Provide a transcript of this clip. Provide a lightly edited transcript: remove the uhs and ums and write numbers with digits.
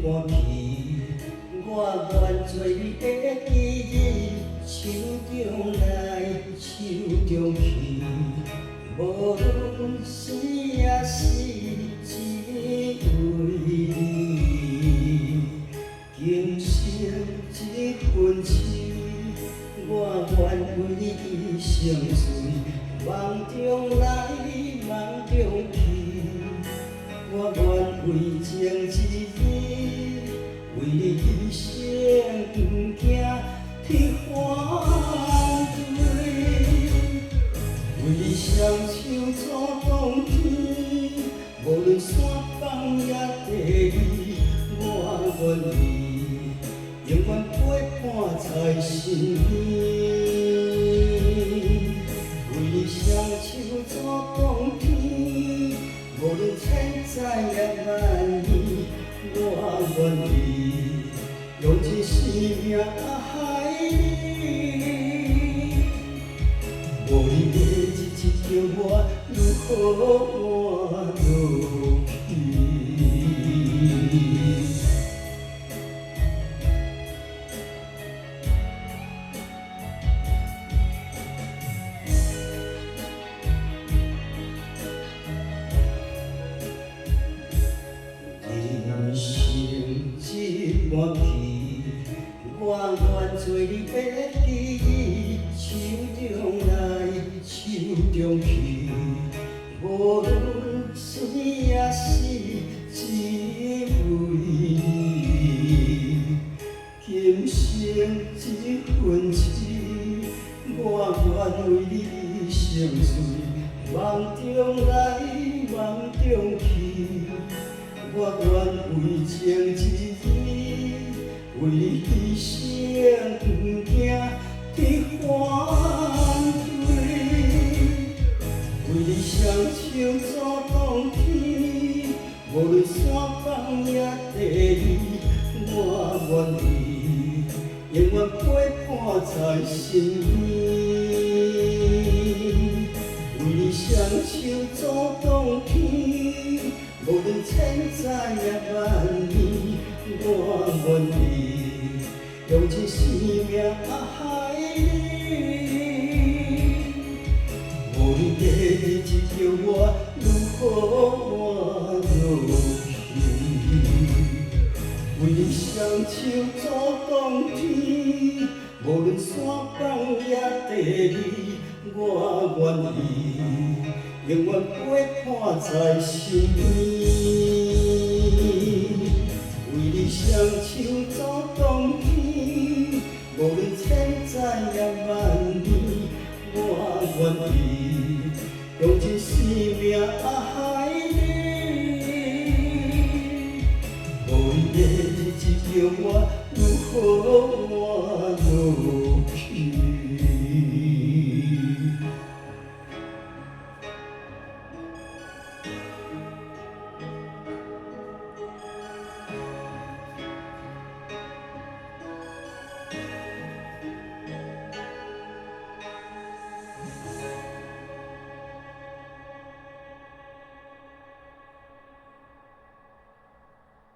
盤棋，我願做你的棋子，手中來，手中去，無論生抑死，只為你。今生這份痴，我願為你一生醉，夢中來，夢中去。我願為情一字，為你一生毋驚天反對。為你雙手阻擋天，無論山崩抑地裂，我願意永遠陪伴在身邊。為你雙手阻擋天，無論千載抑萬年，我願意用盡生命愛你。無你的日子，叫我如何活落去？人生這盤棋，我願做你的棋子，手中來，手中去，無論生抑死，只為你。今生這份痴，我願為你一生醉，夢中來，夢中去。我願為情一字，為你一生毋驚天反對。為你雙手阻擋天，無論山崩抑地裂，我願意永遠陪伴在身邊。為你雙手阻擋天，無論千載抑萬年，我願意用盡生命愛你。無你的日子，叫我如何活落去？為你雙手阻擋天，無論山崩抑地裂，我願意永遠陪伴在身邊。